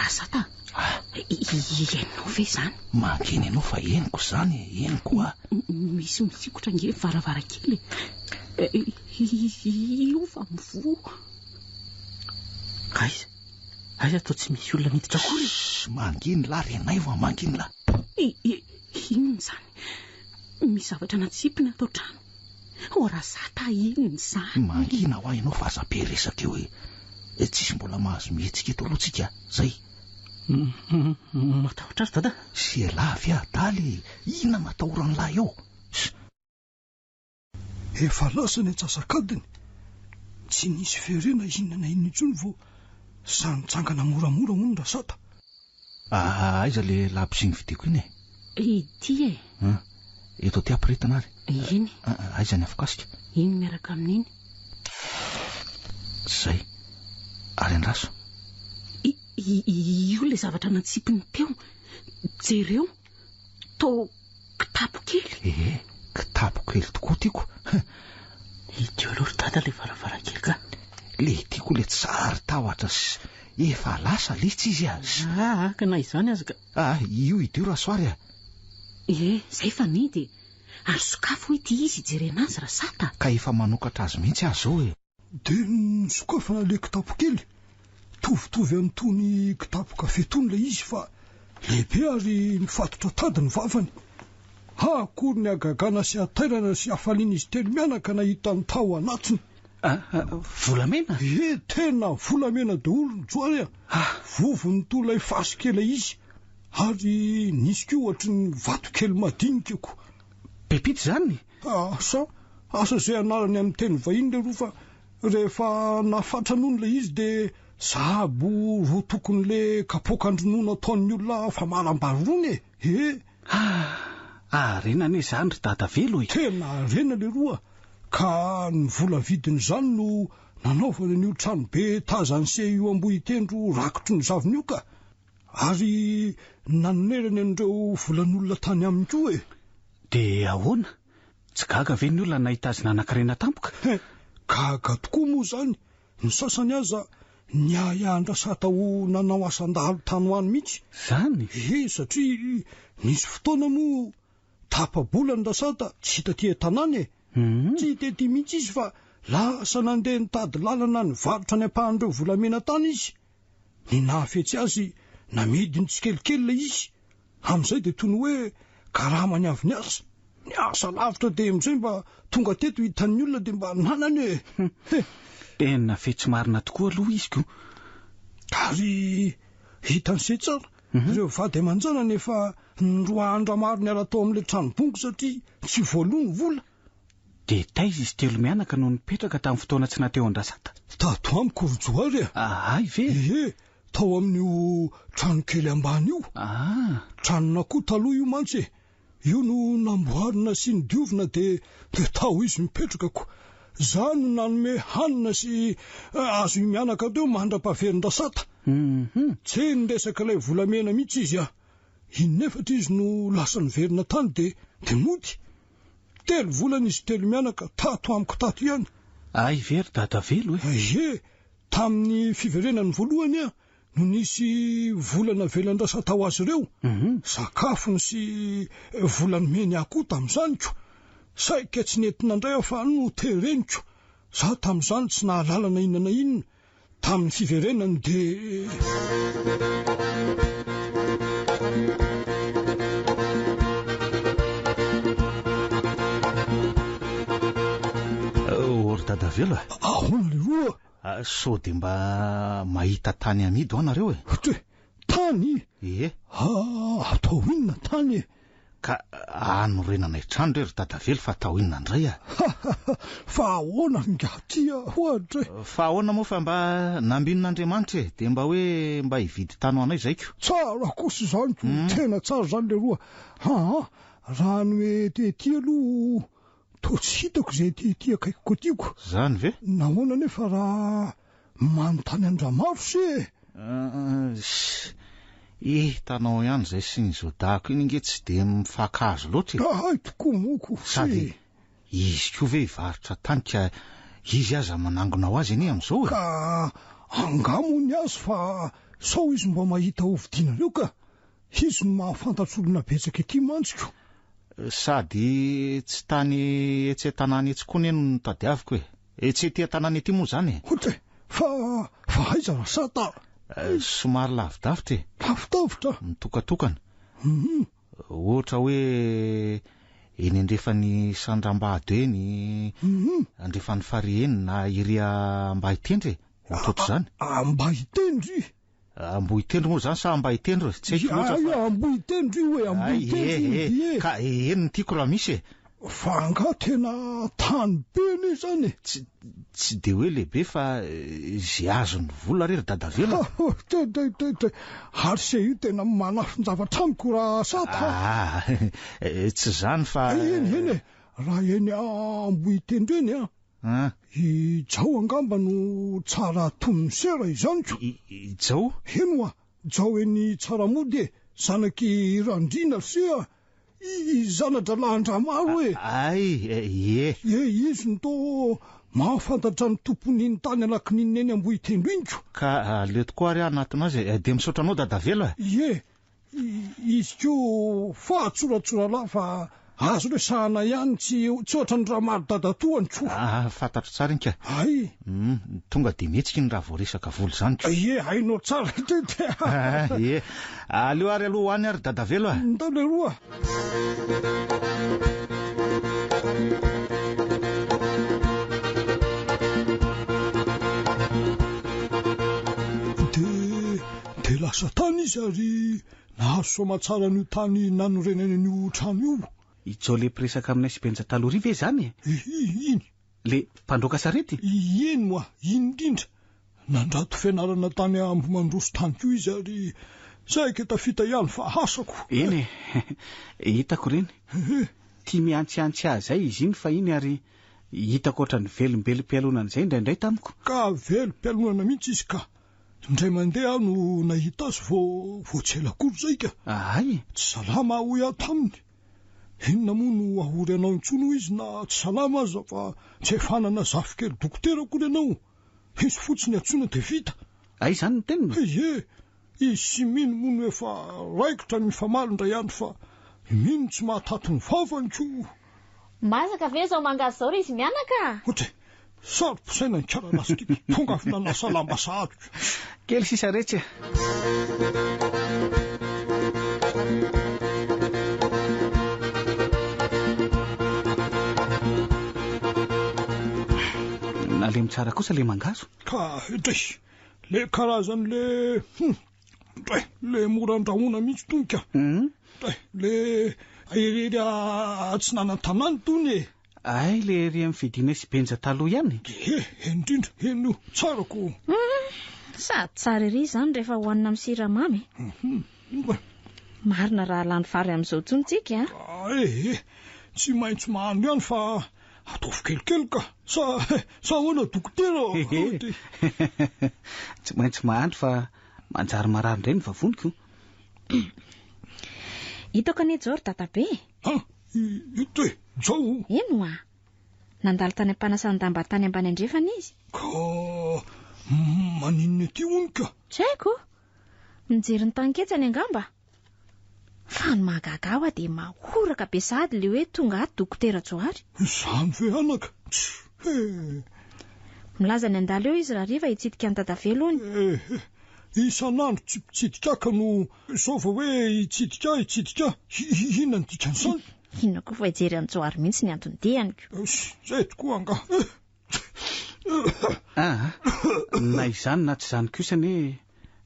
Rasata Ah. Henonao ve izany? Mangina ianao fa henoko izany e, henoko ah. Misy misikotra ange ny varavarankely e. Io fa mivoha. Aiza? Aiza toa tsy misy olona miditra akory e? Shh, mangina lahy ry Naivo a, mangina lahy. Inona izany? Misy zavatra natsipy ny ato an-trano. Oh Rasata, inona izany? Mangina hoa ianao fa aza be resaka eo e. Tsisy mbola mahazo mihetsika eto aloha tsika, zay. Matahotra azy dada. Sy elah ve adala e? Inona no atahoran'lah eo? Ss. Efa lasa ny antsasak'adiny, tsy nisy ferena inona na inona intsony vao sahy nitsangana moramora hono Rasata. Aiza le labozia novidiako iny e? Ity e! An, eto aty ampiretina ary. Iny. Aiza ny afokasika? Iny miaraka amin'iny. Zay. Ary andraso. Io ilay zavatra natsipiny teo. Jereo. Toa kitapo kely. Ee, kitapo kely tokoa tiako. Idio aloha ry dada ilay varavarankely ka. Le tiako le tsary tahotra sy efa lasa letsy izy a. Aa, ka na izany aza ka. Aa, io idio Rasoary a. Ee, izay fa nidy e. Ary sokafo hoy ity izy hijerena azy Rasata. Ka efa manokatra azy mihitsy aho izao e. Dia nosokafana ilay kitapo kely. Mitovitovy amin'itony kitapo kafe itony ilay izy fa lehibe ary mifatotra tady ny vavany. Akory ny hagagana sy hatairana sy hafalian'izy telo mianaka nahita ny tao anatiny. Volamena? Ie, tena volamena daholo ry Johary a! Vovony toa ilay fasika ilay izy ary nisy koa ohatry ny vatokely madinika ko. Pepite izany? Asa, asa izay anarany amin'ny teny vahiny leroa fa rehefa nafatrany hono ilay izy dia sahabo roa tokon'ilay kapoakan-dronono ataon'ny olona famalam-bary rony e! He! Ah! Harena anie izany ry Dadavelo e! Tena harena leroa ka ny vola vidin'izany no nanaovana an'io tranobe tazan'i se io Ambohitendro rakotry ny zavony io ka! Ary nanonerany an'ireo volan'olona tany aminy koa e! Dia ahoana? Tsy gaga ve ny olona nahita azy nanankarena tampoka? He! Gaga tokoa moa izany! Ny sasany aza niahiahy an-dRasata ho nanao asan-dahalo tany ho any mihitsy. Izany? Ie, satria nisy fotoana moa tapa-bolana Rasata tsy hita aty an-tanàna e! Tsy hita ety mihitsy izy fa lasa nandeha nitady lalana nivarotra ny ampahan'ireo volamena tany izy. Ny nahafetsy azy, namidiny tsikelikely ilay izy. Amin'izay dia toy ny hoe karamany avy niasa. Niasa lavitra dia amin'izay mba tonga teto hitan'ny olona dia mba nanana e! He! Tena fetsy marina tokoa aloha izy ko! Ary hitan'i se tsara, ireo vady aman-janany efa noroahan-dRamaro niala tao amin'ilay trano bongo satria tsy voaloa ny vola. Dia taiza izy telo mianaka no nipetraka tamin'ny fotoana tsy nahateo an-dRasata? Tato amiko ry Johary a! Hay ve? Ie, tao amin'io trano kely ambany io. Ah! Tranon'akoho taloha io mantsy e! Io no namboarina sy nodiovina dia dia tao izy mipetraka ko. Za no nanome hanina sy azy mianaka teo mandra-pahaverin-dRasata. Tsy niresaka ilay volamena mihitsy izy a! In'efatra izy no lasa niverina tany dia dia mody. Telo volana izy telo mianaka tato amiko tato ihany. Hay ve ry Dadavelo e? Ie, tamin'ny fiverenany voalohany aho no nisy vola navelan-dRasata ho azy ireo, sakafony sy vola nomeny ahy koa tamin'izany ko. Saika tsy nety nandray aho fa notereniko. Izaho tamin'izany tsy nahalala na inona na inona. Tamin'ny fiverenany dia. Oh, ry Dadavelo a! Ahoana leroa? Ah, sao dia mba mahita tany amidy ho anareo e? Ohatry hoe tany? Ie. Ah, atao inona tany e? Ka hanorenanay trano re ry Dadavelo fa atao inona indray a? Fa ahoana angaha ty a? Ohatra e! Fa ahoana moa fa mba nambinin'Andriamanitra e! Dia mba hoe mba hividy tany ho anay izay ko! Tsara kosa izany ko! Tena tsara izany leroa! Aa! Raha ny hoe ety ety aloha toa tsy hitako izay ety ety akaikiko aty ko! Izany ve? Nahoana anefa raha Manontany an-dRamaro se e! Hitanao ihany izay sy ny zodako iny ange tsy dia mifankahazo loatra e! Hay tokoa moa ko se! Sady izy koa ve hivarotra tany ka izy aza manangona ho azy anie amin'izao e! Ka Angaha moa ny azy fa sao izy mba mahita hovidianareo ka! Izy no mahafantatra olona betsaka ety mantsy ko! Sady tsy tany etsy an-tanàna etsy koa anie no notadiaviko e! Tsy ety an-tanàna ety moa izany e! Hotra e! Fa, fa aiza Rasata? Somary lavidavitra e! Lavidavitra? Mitokatokana. Hum. Ohatra hoe eny andrefan'i Sandrambado eny, andrefan'ny farihy eny na ery Ambahitendry e! Ohatrohatr'izany. Ambahitendry? Ambohitendry moa izany sa Ambahitendry e? Tsy haiko loatra fa. Ay, Ambohitendry io e, Ambohitendry io e. Ka eny no tiako raha misy e. Fa angaha tena tany be anie izany e? Tsy, tsy dia hoe lehibe fa izay azon'ny vola re ry Dadavelo a! Tey, tey, tey, tey. Ary se io tena manafin-javatra amiko raha sata a! Ah, tsy izany fa. Eny, eny e! Raha eny Ambohitendry eny an! I Jao angamba no tsara tonony sera izany ko! I Jao? Eny oa! Jao eny Tsaramody e! Zanak'i Randriana ry se a! I zana-drahalahin-dRamaro e! Hay, ie! Ie, izy no toa mahafantatra ny tompon'iny tany Anakininina eny Ambohitendro iny ko! Ka aleo tokoa ary aho hanatona azy e! Dia misaotra anao Dadavelo e! Ie! Izy koa fahatsoratsoralahy fa azo resahana ihany tsy tsy ohatran'i Ramaro dadatoany ko. Aa fantatro tsara iny ka. Hay. Hum, tonga dia mihetsika iny raha vao resaka vola izany ko. Ie, hainao tsara ity dia. Aa ie. Aleo ary aloha ho any ary Dadavelo a. Ndao leroa. Dia Dia lasa tany izy ary nahazo soamatsara an'io tany nanorenany an'io trano io. I Jao le mpiresaka aminay sy Benja taloha ry ve izany e? Ihi, iny. Le mpandroaka sarety? Eny moa, iny indrindra. Nandrato fianarana tany Ambohimandroso tany koa izy ary saika tafita ihany fa asako. Eny e, hitako ireny. Tia mihantsihantsy ahy izay izy iny fahiny ary hitako ohatran'ny velombelom-pialonana izay indraindray tamiko. Ka velom-pialonana mihitsy izy ka. Indray mandeha aho no nahita azy vao vao tsy ela akory izay ka. Ahay! Tsy salama aho hoy aho taminy. Inona moa no hahory anao intsony hoy izy na tsy salama aza fa tsy efa hanana zafikely dokotera akory ianao. Izy fotsiny antsoina dia vita. Hay izany ny teniny? Ie! Izy sy Mino moa no efa raikitra ny mifamaly indray andro fa i Mino tsy mahataty ny vavany koa. Masaka ve izao mangahazo izao ry izy mianaka a? Ohatry, saro-pisaina ny karalahy ity, tonga avy nanasa lamba sahady ko. Kely sisa retsy a! Nalemy tsara kosa le mangahazo. Ka dray, le karazan'le hum. Dray, le mora andrahoina mihitsy tony ka. Dray, le ery atsinanan-tanàna tony e. Hay le ery amin'ny Fidinay sy Benja taloha ihany? Ie, indrindra, eny io, tsara ko. Sady tsara ery izany rehefa hohanina amin'ny siramamy e. Marina raha lany vary amin'izao intsony tsika a. Ee, tsy maintsy mahandro ihany fa Ataovy kelikely ka! Sa sa ahoana dokotera ô? Tsy maintsy mahandro fa manjary marary indray ny vavoniko. Hitako anie Jao ry dadabe e! Ha! Ito e! Jao? Eny hoa! Nandalo tany am-panasan-damba tany ambany andrefana izy. Ka maninona ety hono ka? Tsy haiko! Mijery ny taninketsany angamba? Fa ny mahagaga ahy hoa dia mahoraka be sahady ilay hoe tonga ato Dokotera Johary. Izany ve anaka? Tsia e! Milaza ny handalo eo izy rahariva hitsidika an'i Dadavelo hono. Ehe! Isan'andro tsy mpitsidika ahy ka no izao vao hoe hitsidika ahy, hitsidika ahy. Inona no dikan'izany? Inona koa fa hijery an'i Johary mihitsy ny anton-diany ko. Izay tokoa angaha e! Aa, na izany na tsy izany kosa anie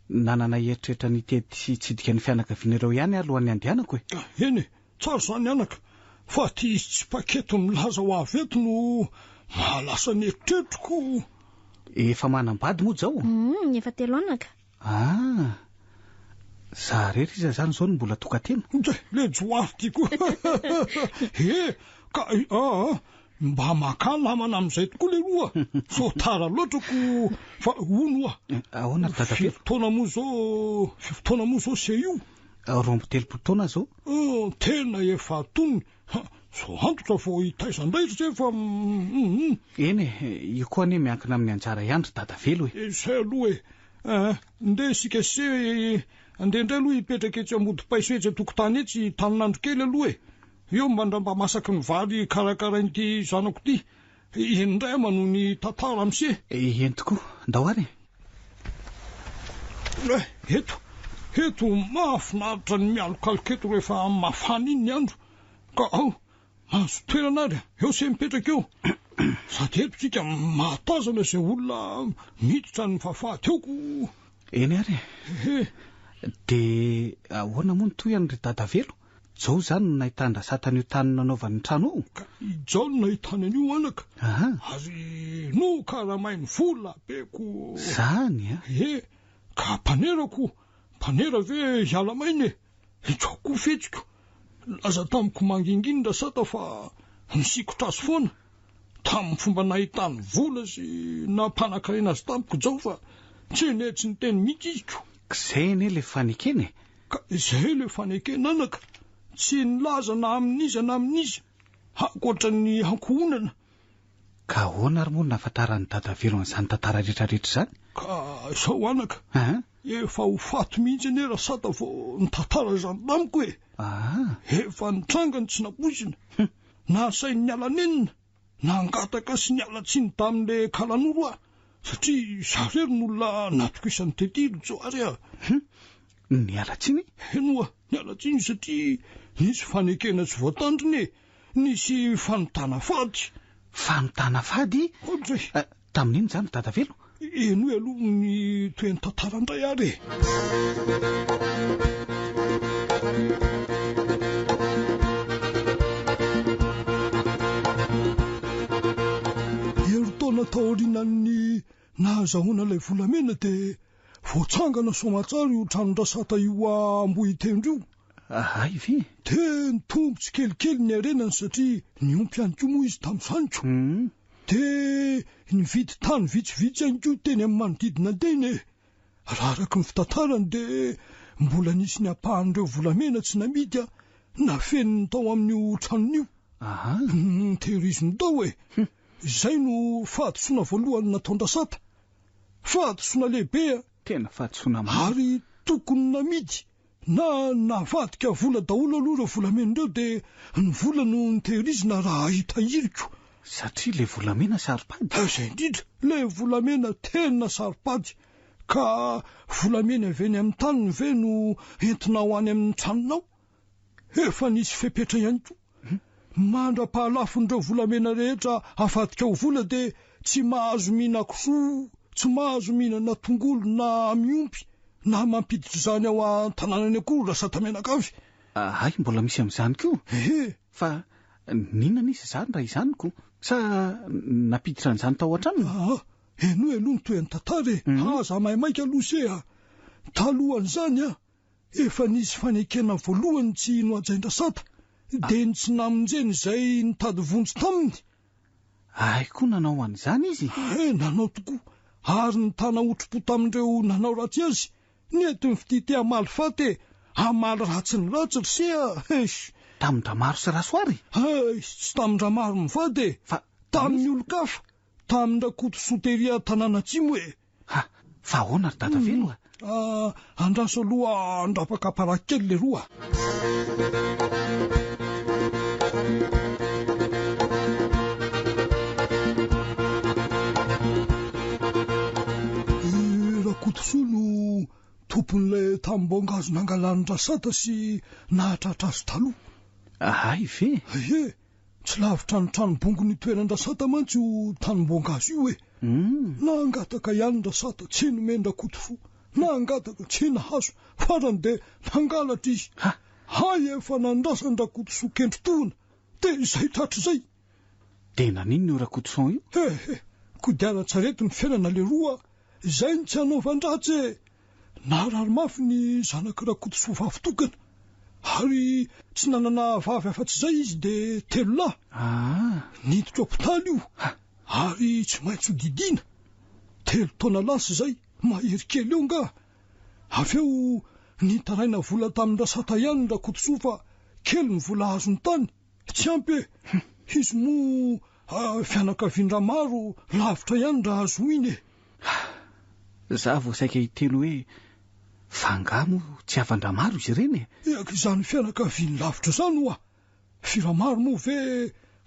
nanana eritreritra ny hitety sy hitsidika ny fianakaviana ireo ihany aho alohan'ny handehanako e. Eny e, tsara izany anaka, fa ity izy tsy paketo milaza ho avy eto no mahalasa ny eritreritroko. Efa manambady moa Jao? Humm, efa telo anaka. Ah! Za rery iza zany zao no mbola tokatena? Ndray, le Johary ty koa he! Ka aa mba makà namana amin'izay tokoa leroa sao tara loatra ko fa hono oa. Ahoana ry dadabe? Firy taona moa zao, firy taona moa zao se io? 32 taona zao. Tena efa antonony. Zao antitra vao hitaiza indray ry se fa hum. Eny e, io koa anie miankina amin'ny anjara ihany ry Dadavelo e. Izay aloha e. Eh, ndeha isika se andeha indray aloha hipetraka etsy ambodipaiso etsy an-tokotany etsy tanin'andro kely aloha e. Eo mandra-mba masaky ny vary karakarain'ity zanako ity. Eny indray aho manohy ny tantara am'se. Eny tokoa, ndao ary e. Eh, eto, eto mahafinaritra ny mialokaloka eto rehefa mafana iny ny andro. Ka ao, mahazo toerana ary, eo se mipetraka eo. Sady eto tsika mahatazana izay olona miditra ny vavahady eo ko. Eny ary e. Ehe. Dia ahoana moa ny tohiny ry Dadavelo? Jao izany no nahitan-dRasata an'io tany nanaovany ny trano io? Ka i Jao no nahitany an'io anaka. Aha. Ary nokaramainy vola be ko. Zany a! Ie, ka mpanera ko, mpanera ve hiala maina e? I Jao koa fetsiko. Nilaza tamiko mangingina Rasata fa nisikotra azy foana. Tamin'ny fomba nahitany vola sy nampanakarena azy tamiko Jao fa tsy nety niteny mihitsy izy ko. K'izay anie ilay fanekena e! Ka izay ilay fanekena anaka, tsy nilaza na amin'iza na amin'iza, ankoatra ny ankohonana. Ka ahoana ary moa no nahafantaran'i Dadavelo an'izany tantara rehetra rehetra izany? Ka izao anaka, efa ho faty mihitsy anie Rasata vao nitantara izany tamiko e! Efa nitranga ny tsy nampoizina, nasainy niala nenina, Nangataka sy niala tsiny tamin'ilay kalanoro aho satria izaho irery no olona natokisany tety Johary a! Hum! Niala tsiny? Eny oa, niala tsiny satria nisy fanekena tsy voatandrina e! Nisy fanotana fady. Fanotana fady? Ohatry. Tamin'inona izany ry Dadavelo? Henoy aloha ny tohin'ny tantara indray ary e! Herintaona taorianan'ny nahazahoana ilay volamena dia voatsangana soamatsara io tranon-dRasata io Ambohitendry io. Hay ve? Dia nitombo tsikelikely ny harenany satria niompy ihany koa moa izy tamin'izany ko. Dia nividy tany vitsivitsy ihany koa teny amin'ny manodidina teny e! Raha araka ny fitantarany dia mbola nisy ny ampahan'ireo volamena tsy namidy nafeniny tao amin'io tranony io. Aha. Notehiriziny tao e! Izay no fahadisoana voalohany nataon-dRasata. Fahadisoana lehibe a! Tena fahadisoana marina. Ary tokony namidy Na navadika vola daholo aloha ireo volamena ireo dia ny vola no notehirizina raha hitahiriko. Satria ilay volamena saropady. Izay indrindra, ilay volamena tena saropady. Ka volamena avy eny amin'ny taniny ve no entinao any amin'ny tranonao? Efa nisy fepetra ihany koa. Mandra-pahalafon'ireo volamena rehetra avadika ho vola dia tsy mahazo mihinan-kisoa, tsy mahazo mihinana tongolo na miompy na mampiditra izany ao an-tanànany akory Rasatamianakavy. Hay mbola misy amin'izany koa? Ehe. Fa nihinana izy izany raha izany ko? Sa nampiditra an'izany tao an-tranony? Aa, henoy aloha ny tohin'ny tantara e! Aza maimaika aloha se a! Talohan'izany an, Efa nisy fanekena voalohany tsy nohajain-dRasata, dia ny tsy namonjeny izay nitady vonjy taminy. Hay koa nanao an'izany izy? He, nanao tokoa, ary nitana otri-po tamin'ireo nanao ratsy azy. Nentin'ny fitia te hamaly faty e! Hamaly ratsy ny ratsy ry se a! Eish! Tamin-dRamaro sy Rasoary? Eish, tsy tamin-dRamaro mivady e! Fa tamin'ny olon-kafa, tamin-dRakotosoa tery an-tanàna atsimo e! Ha! Fa ahoana ry Dadavelo a? Ah, andraso aloha handrapaka paraky kely leroa a! I Rakotosoa no tompon'ilay tamim-boangazo nangalan'i Rasata sy nahatratra azy taloha. Hay ve? Ie! Tsy lavitra ny trano bongo nitoeran-dRasata mantsy io tanim-boankazo io e! Nangataka ihany Rasata, tsy nomen-dRakotosoa. Nangataka, tsy nahazo. Farany dia nangalatra izy. Hay efa nandrasan-dRakotosoa kendry tohina. Dia izay tratra izay. Dia naninona io Rakotoson io? He he! Kodiaran-tsarety ny fiainana leroa a! Izay no tsy hanaovan-dratsy e! Narary mafy ny zanak'i Rakotosoa vavy tokana. Ary tsy nanana vavy afa-tsy izay izy dia telo lahy. Niditra hopitaly io ary tsy maintsy ho didiana. Telo taona lasa izay, mahery kely eo angaha. Avy eo nitaraina vola tamin-dRasata ihany Rakotosoa fa kely ny vola azony tany. Tsy ampy e! Izy moa fianakavian-dRamaro lavitra ihany raha azo iny e! Za vao saika hiteny hoe fa angaha moa tsy havan-dRamaro izy ireny e? Eka izany fianakaviany lavitra izany oa! F'i Ramaro moa ve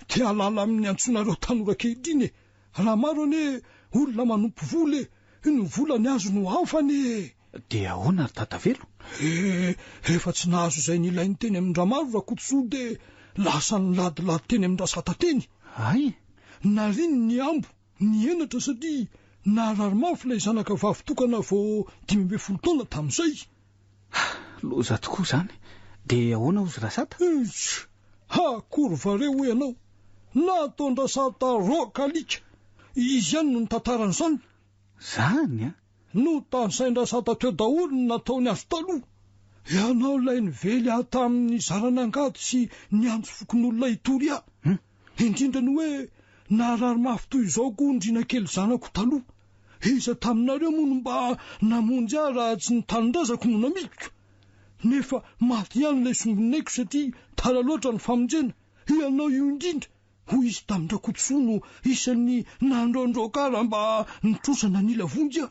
te hahalala amin'ny antsoinareo tanora ankehitriny e? Ramaro anie olona manompo vola e! Ny volany azo no hafany e! Dia ahoana ry Dadavelo? Eh, efa tsy nahazo izay nilainy teny amin-dRamaro Rakotosoa dia lasa niladilady teny amin-dRasata teny. Hay! Nariany ny ambo, nihenatra satria narary mafy ilay zanaka vavy tokana vao 15 taona tamin'izay. Loza tokoa izany. Dia ahoana hozy Rasata? Eish! Akory vare hoy ianao. Nataon-dRasata roaka alika. Izy ihany no nitantara an'izany. Izany an! Notanisain-dRasata teo daholo ny nataony azy taloha. Ianao ilay nively ahy tamin'ny zaran'angady sy niantso fokonolona hitory ahy. Indrindra ny hoe narary mafy toy izao koa Ndriana kely zanako taloha. Iza taminareo moa no mba namonjy ahy raha tsy ny tanindrazako no namidiko? Nefa maty ihany ilay sombinaiko satria tara loatra ny famonjena. Ianao io indrindra, hoy izy tamin-dRakotosoa no isan'ny nandroandroaka ahy raha mba nitrosa nanila vonjy aho.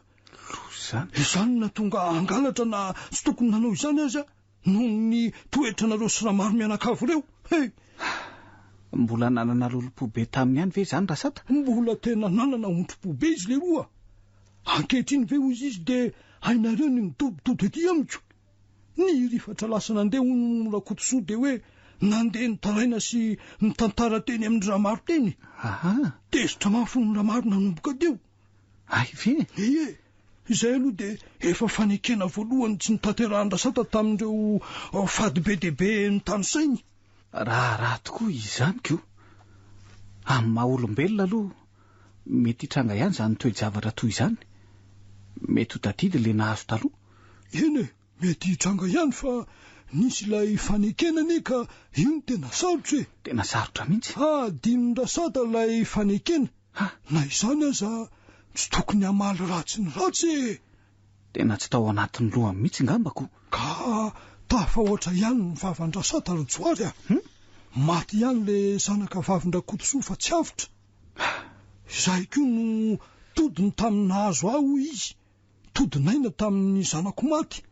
Loza izany. Izany no nahatonga ahy hangalatra na tsy tokony nanao izany aza noho ny toetranareo sy Ramaro mianakavy ireo. He! Mbola nanana lolompo be taminy ihany ve izany Rasata? Mbola tena nanana ondrim-po be izy leroa. Ankehitriny ve hoy izy dia hainareo ny midodododo ety amiko? Nirifatra lasa nandeha hono Rakotosoa dia hoe nandeha nitaraina sy nitantara teny amin-dry Ramaro teny. Aha! Tezitra mafy hono Ramaro nanomboka teo. Hay ve? Ie! Izay aloha dia efa fanekena voalohany tsy notanterahan-dRasata tamin'ireo fady be dia be notanisainy. Raharaha tokoa izany ko! Amin'ny maha olombelona aloha, mety hitranga ihany izany toe-javatra toy izany. Mety ho tadidy ilay nahazo taloha. Eny e! Mety hitranga ihany fa nisy ilay fanekena anie ka io no tena sarotra e! Tena sarotra mihitsy. Hadinon'Rasata ilay fanekena. Na izany aza tsy tokony hamaly ratsy ny ratsy e! Tena tsy tao anatin'ny lohany mihitsy ngamba ko. Ka tafahoatra ihany ny vavan-dRasata ry Johary a! Maty ihany le zanaka vavin-dRakotosoa fa tsy avotra. Izay koa no todiny tamin'ny nahazo ahy hoy izy. Todin'aina tamin'ny zanako maty.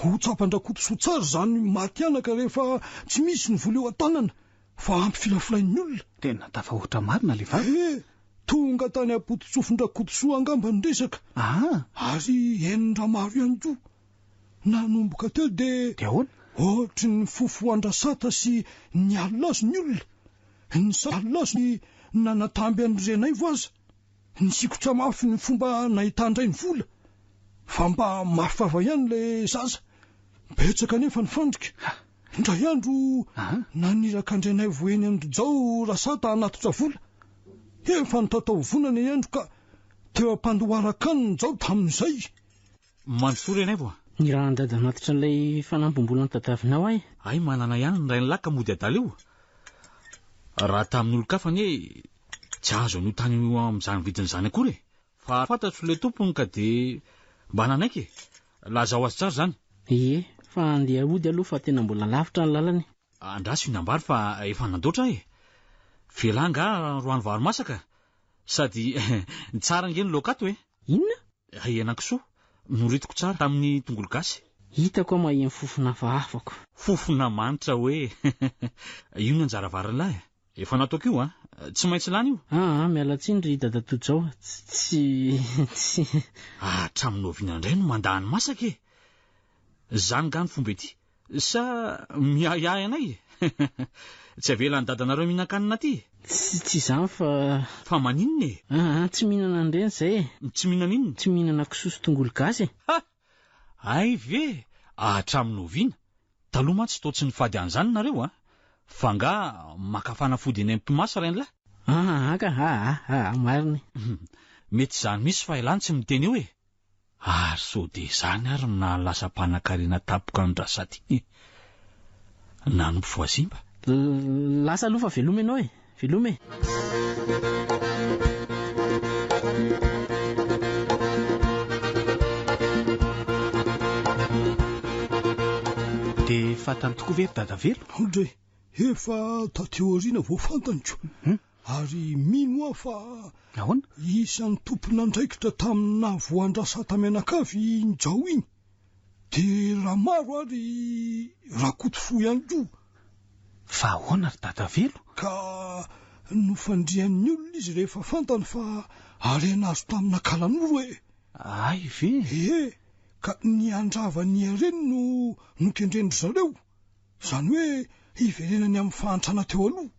Ho tsapan-dRakotosoa tsara izany maty anaka rehefa tsy misy ny vola eo an-tanana fa ampy filafilain'ny olona. Tena tafahoatra marina le vava. He! Tonga tany am-poto-tsofin-dRakotosoa angamba ny resaka. Aa! Ary henon-dRamaro ihany koa. Nanomboka teo dia. Dia ahoana? Ohatry ny fofoan-dRasata sy nialona azy ny olona. Ny alona azy ny nanatamby an'i Renaivo aza. Nisikotra mafy ny fomba nahitan-dray ny vola, fa mba mafy vava ihany ilay zaza. Betsaka anefa ny fandrika. Indray andro, naniraka an-dRainaivo eny Androjao Rasata hanatitra vola. Efa nitataovonana i Andro ka teo am-pandoharan-kanina Jao tamin'izay. Mandrosoa Rainaivo a! Nirahan'i Dada hanatitra an'ilay fanampim-bola notadiavinao ahy. Hay manana ihany ny rain'lahy ka mody adala io. Raha tamin'olon-kafa anie Tsy azo an'io tany io amin'izany vidiny izany akory e! Fa fantatro ilay tompony ka dia mba nanaiky e! Lazao azy tsara izany. Ie, fa andeha hody aloha fa tena mbola lavitra ny lalana e! Andraso hihinam-bary fa efa nandoatra aho e! Vela angaha roany vary masaka? Sady tsara ange ny laoka ato e! Inona? Henan-kisoa, noritiko tsara tamin'ny tongolo gasy. Hitako aho maheno fofona hafahafa ko. Fofona manitra hoe! Io ny anjara varin'lahy e! Efa nataoko io an! Tsy maintsy lany io! Aa, miala tsiny ry dadatoa Jao, tsy, tsy. Hatramin'ny oviana indray no mandà ny masaka e! Zany nga ny fomba ety? Sa miahiahy anay e? Tsy avelan'ny dadanareo mihinan-kanina aty e? Tsy, tsy izany fa. Fa maninona e? Aa, tsy mihinana an'ireny izay e! Tsy mihinana inona? Tsy mihinana kisoa sy tongolo gasy e! Ha! Hay ve? Hatramin'ny oviana? Taloha mantsy toa tsy nifady an'izany nareo a! Fa nga maka fanafody eny am-pimaso rainilahy? Aa ka aa aa marina e! Mety izany mihitsy fa ialahy no tsy miteny eo e! Ary sao dia izany ary no nahalasa mpanankarena tampoka an-dRasady iny e! Nanompo voazimba? Lasa aloha fa veloma ianao e! Veloma e! Dia fantany tokoa ve ry Dadavelo? Aotra e! Efa taty aoriana vao fantany ko. Ary mino aho fa Ahoana? isan'ny tompon'andraikitra tamin'ny nahavoan-dRasata mianakavy iny Jao iny. Dia Ramaro ary Rakotofoa ihany koa. Fa ahoana ry Dadavelo? Ka nofandrian'ny olona izy rehefa fantany fa harena azo tamina kalanoro e! Hay ve? Ie, ka ny handrava ny hareny no nokendren-dry zareo. Izany hoe hiverenany amin'ny fahantrana teo aloha.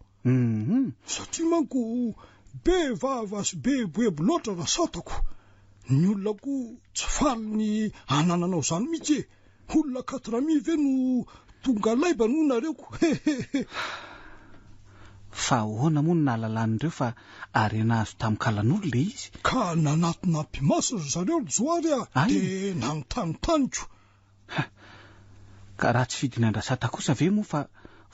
Satria manko be vava sy be eboebo loatra Rasatako. Ny olona koa tsy faly ny hanananao izany mihitsy e. Olona quatre mille ve no tonga laibany hoy nareo ko. Hehehe. Fa ahoana moa no nahalalan'ireo fa harena azo tamin'ny kalanoro ilay izy? Ka nanatona mpimasy ry zareo ry Johary a, dia nanontany taniko. Ha! Ka raha tsy fidiny an-dRasata kosa ve moa fa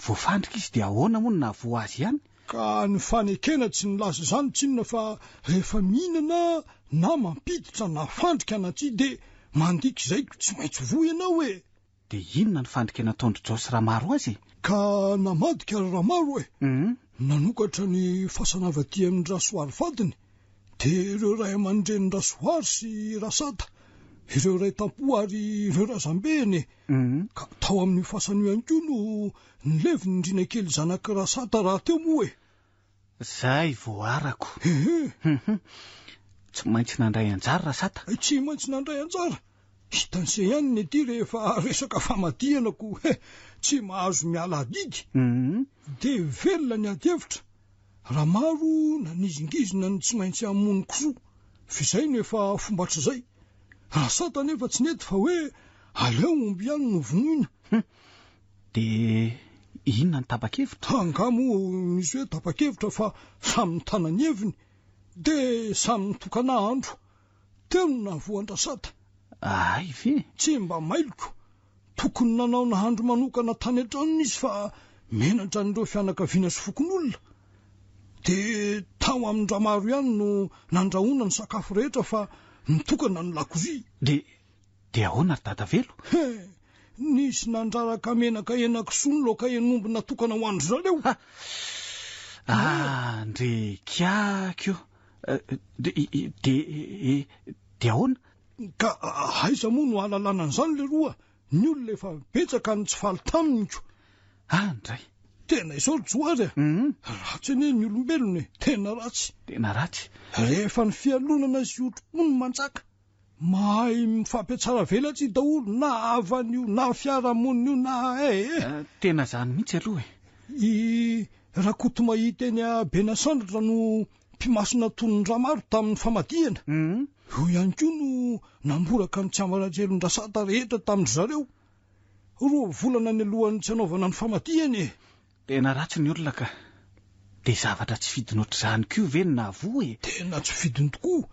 voafandrika izy dia ahoana moa no nahavoa azy ihany? Ka ny fanekena tsy nilaza izany tsinona fa rehefa mihinana na mampiditra na fandrika na tsia dia mandika izay ko tsy maintsy voa ianao e! Dia inona ny fandrika nataon-dry Jao sy Ramaro azy e? Ka namadika ry Ramaro e! Nanokatra ny fasana avy aty amin-dRasoary vadiny Dia ireo ray aman-drenin-dRasoary sy Rasata, ireo ray tampo ary ireo razambeny e! Ka tao amin'io fasana io ihany koa no nileviny ny Rinakely zanak'i Rasata rahateo moa e! Zay vao arako. Ehe! Tsy maintsy nandray anjara Rasata. Tsy maintsy nandray anjara. Hitan'se ihany ny aty rehefa resaka famadihana ko he! Tsy mahazo miala adidy. Dia velona ny ady hevitra. Ramaro nanizingizina ny tsy maintsy hamono kisoa, f'izay no efa fomba hatrizay. Rasata anefa tsy nety fa hoe aleo omby ihany no vonoina. Hum! Dia inona ny tapa-kevitra? Angaha moa misy hoe tapa-kevitra fa samy nitana ny heviny, dia samy nitokana andro. Teo no nahavoan-dRasata. Hay ve? Tsy mba mailoko. Tokony nanao nahandro manokana tany an-tranony izy fa menatra an'ireo fianakaviana sy fokonolona. Dia tao amin-dRamaro ihany no nandrahoana ny sakafo rehetra fa nitokana ny lakozia. Dia, dia ahoana ry Dadavelo? He! Nisy nandraraka menaka henakisoa ny laoka hen'omby natokana ho an-dry zareo. Ha! Ah, ndry kiaky o! Dia, dia, dia ahoana? Ka aiza moa no ahalalana an'izany leroa, ny olona efa betsaka no tsy faly taminy ko. Ah ndray. Tena izao ry Johary a! Ratsy anie ny olombelona e, tena ratsy. Tena ratsy. Rehefa ny fialonana sy otripo no manjaka, mahay mifampiatsara velatsihy daholo na havana io na fiarahamonina io na eh eh. Tena izany mihitsy aloha e. I Rakotomahita eny Benasandratra no Mpimasy natonin'i Ramaro tamin'ny famadihana. Io ihany koa no namboraka ny tsiambaratelon-dRasata rehetra tamin-dry zareo. Roa volana nialohan'ny tsy hanaovana ny famadihana e! Tena ratsy ny olona ka. Dia zavatra tsy fidiny ohatr'izany koa ve no nahavoa e? Tena tsy fidiny tokoa.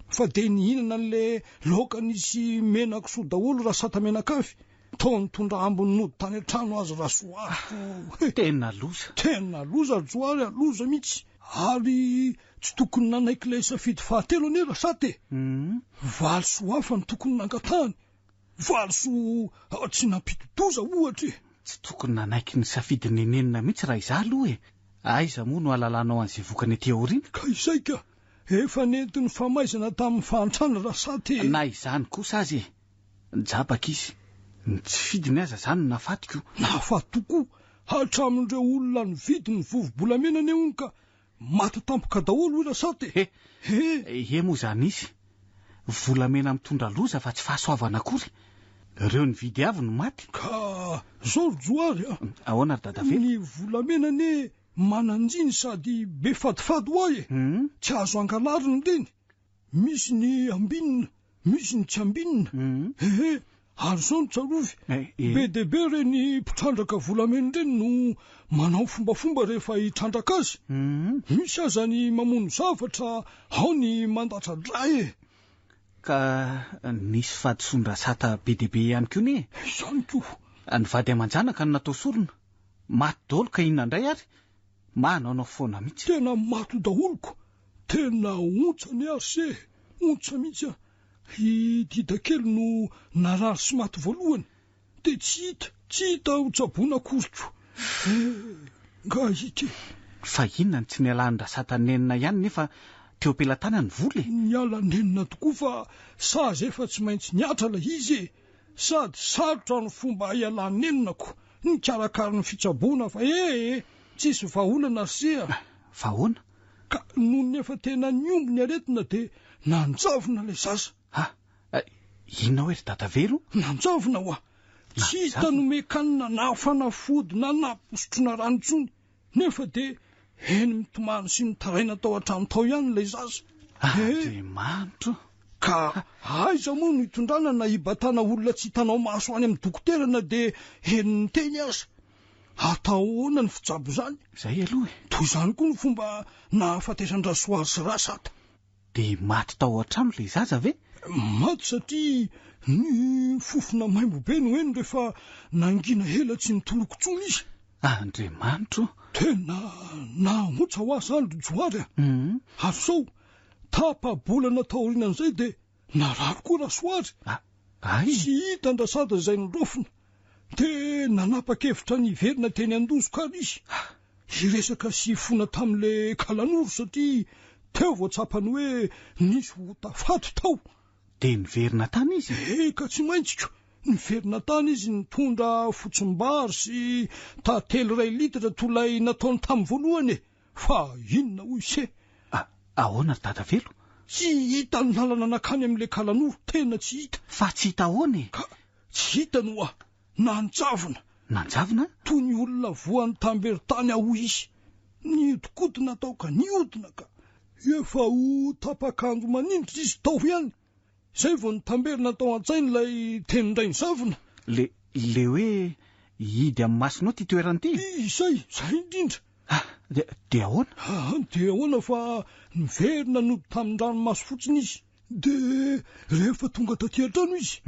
Fa dia nihinana an'ilay laoka nisy menakisoa daholo Rasata mianakavy. Toa nitondra ambiny nody tany an-trano azy Rasoariko. Tena loza. Tena loza ry Johary a, loza mihitsy. Ary tsy tokony nanaiky ilay safidy fahatelo anie Rasata e. Valisoa hafa no tokony nangatahany. Valisoa tsy nampidi-doza ohatra e. Tsy tokony nanaiky ny safidin'i Nenina mihitsy raha izaho aloha e. Aiza moa no hahalalanao an'izay vokany aty aoriana? Ka izay ka. Efa nentin'ny famaizana tamin'ny fahantrana Rasata e. Na izany kosa aza e. Jabaka izy. Ny tsy fidiny aza izany no nahafaty ko. Nahafaty tokoa. Hatramin'ireo olona nividy ny vovo-bolamena anie hono ka maty tampoka daholo hoy Rasata e. He! He moa izany izy. Volamena mitondra loza fa tsy fahasoavana akory. Ireo nividy avy no maty. Ka zao ry Johary a! Ahoana ry Dadavelo? Ny volamena anie manan-jiny sady be fadifady hoa e! Tsy azo angalarina ireny. Misy ny ambinina, misy ny tsy ambinina. Ehe, ary izao no tsarovy, be dia be ireny mpitrandraka volamena ireny no manao fombafomba rehefa hitrandraka azy. Misy aza ny mamono zavatra, ao ny mandatsa-dra e! Ka nisy fahadisoan-dRasata be dia be ihany koa anie e! Izany koa! Ny vady aman-janaka no natao sorona. Maty daholo ka inona indray ary? Manaonao foana mihitsy. Tena maty daholo ko! Tena ontsa anie ary se e! Ontsa mihitsy an! I Didakely no narary sy maty voalohany, dia tsy hita, tsy hita ho tsaboina akory ko! Eh! Nga ity. Fa inona no tsy nialan-dRasata nenina ihany nefa teo am-pelatanany ny vola e? Niala nenina tokoa fa sazy efa tsy maintsy nihatra ilay izy e! Sady sarotra ny fomba hialan-nenina ko nikarakara ny fitsaboana fa ee! Tsisy vahaolana ry se a! Fa ahoana? Ka nony efa tena nihombo ny aretina dia nanjavona ilay zaza. Ha! Inona hoe ry Dadavelo? Nanjavona hoa! Tsy hita nomen-kanina na fanafody na nampisotroina rano intsony, nefa dia heno mitomany sy mitaraina tao an-trano tao ihany ilay zaza. Andriamanitro! Ka aiza moa no hitondrana na hibatana olona tsy hitanao maso any amin'ny dokotera na dia heno niteny aza? Atao ahoana ny fijabo izany? Izay aloha e! Toy izany koa ny fomba nahafatesan-dRasoary sy Rasata. Dia maty tao an-trano ilay zaza ve? Maty satria ny fofona maimbo be no heno rehefa nangina ela tsy nitoloko intsony izy. Andriamanitro o! Tena nahaontsa ho ahy izany ry Johary a! Ary izao, tapa-bolana taorianan'izay dia narary koa Rasoary. Ay! Tsy hitan-dRasada izay niraofina. Dia nanapa-kevitra ny hiverina teny Andozoka ary izy. Hiresaka sy hifona tamin'ilay kalanoro satria teo vao tsapany hoe nisy ota faty tao. Dia niverina tany izy? Eka tsy maintsy ko! Niverina tany izy nitondra fotsimbary sy tantely iray litatra toy ilay nataony tamin'ny voalohany e! Fa inona hoy se? A, ahoana ry Dadavelo? Tsy hita ny lalana nankany amin'ilay kalanoro, tena tsy hita. Fa tsy hita ahoana e? Ka tsy hitany ho'a. Nanjavona. Nanjavona? Toy ny olona voan'ny tamberin-tany aho hoy izy. Nihodinkodina tao ka nihodina ka. Efa ho tapak'andro manindry izy tao ihany. Izay vao nitamberina tao an-tsainy ilay tenin-dRainizavona. Le, le hoe hihidy amin'ny masonao ity toerana ity? Izay, izay indrindra. Ah, dia, dia ahoana? Ah, dia ahoana fa niverina nody tamin-dranomaso fotsiny izy. Dia rehefa tonga taty an-trano izy,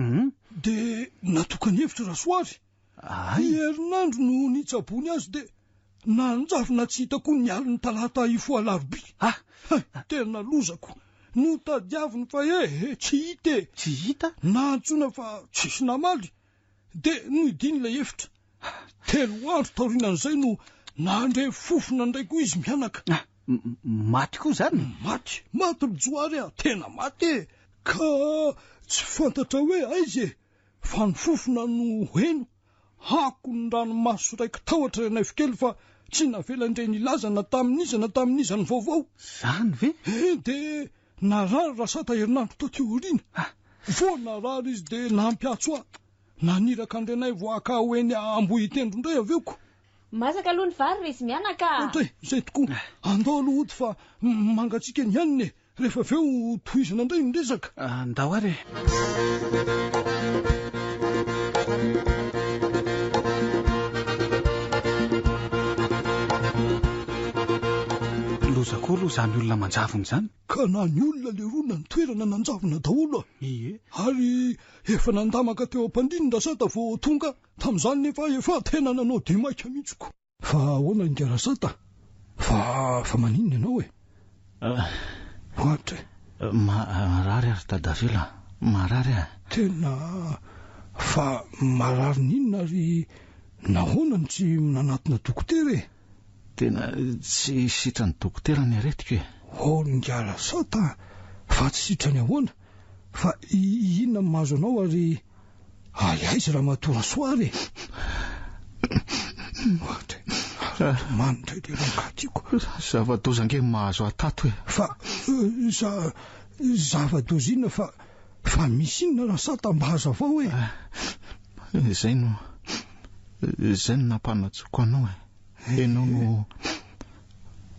dia natokany hevitra Rasoary. Ay. Herinandro no nitsaboany azy dia nanjavona tsy hita koa ny alin'ny talata hifoha alarobia. Ah! Hay, tena lozako. Notadiaviny fa eh, tsy hita e. Tsy hita? Nantsoina fa tsisy namaly. Dia nohidiany ilay efitra. Telo andro taorianan'izay no nandre fofona indray koa izy mianaka. Ah, maty koa izany? Maty, maty ry Johary a, tena maty e! Ka tsy fantatra hoe aiza e, fa ny fofona no heno. Akon'ny ranomaso raiki-tahotra Ranaivo kely fa tsy navelan-dReny hilaza na tamin'iza na tamin'iza ny vaovao. Izany ve? Eh, dia narary Rasata herinandro taty aoriana. Vao narary izy dia nampiantso ahy. Naniraka an-dRenaivo haka ho eny Ambohitendro indray avy eo ko. Masaka aloha ny vary ry izy mianaka a! Ohatray, izay tokoa. Andao aloha hody fa mangatsiaka ny hanina e! Rehefa avy eo tohizana indray ny resaka. Andao ary e! Loza koa aloha izany olona manjavona izany. Ka na ny olona leroa na ny toerana nanjavona daholo a! Ie. Ary efa nandamaka teo am-pandriany Rasata vao tonga tamin'izany nefa efa tena nanao dia maika mihitsy ko. Fa ahoana ingahy Rasata? Fa fa maninona ianao e? Ohatra e? Marary aho ry Dadavelo a! Marary aho. Tena fa marary n'inona ary nahoana no tsy nanatona dokotera e? Tena tsy sitran'ny dokotera ny aretiko e! Oh ingahy Rasata a! Fa tsy sitrany ahoana? Fa inona no mahazo anao ary ary aiza ramatoa Rasoary e? Ohatra e! Tomany indray ilay rangahy tiako. Zava-doza ange no mahazo ahy tato e! Fa za zava-doza inona fa fa misy inona Rasata mba hazavao e! Izay no izay no nampanajoko anao e! Ianao no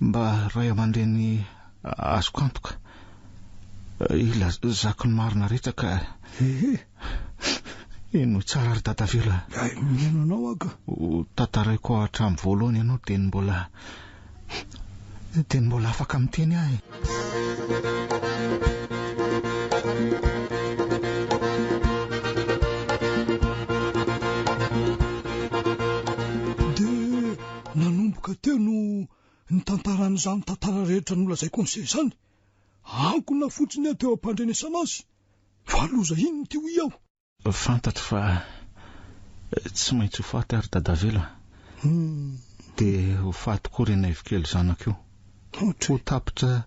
mba ray aman-dreny azoko antoka. Ilazako ny marina rehetra ka. Ehe. Henoy tsara ry Dadavelo a. Ay, mihaino anao aho ka. Ho tantaraiko hatramin'ny voalohany ianao dia ny mbola dia ny mbola afaka miteny ahy. Dia nanomboka teo no nitantarany izany tantara rehetra nolazaiko an'ise izany. Ankona fotsiny aho teo am-pandrenesana azy. Fa loza inona ity hoy aho? Fantatro fa tsy maintsy ho faty aho ry Dadavelo a. Hum. Dia ho faty koa Renaivo kely zanako io. Ho tapitra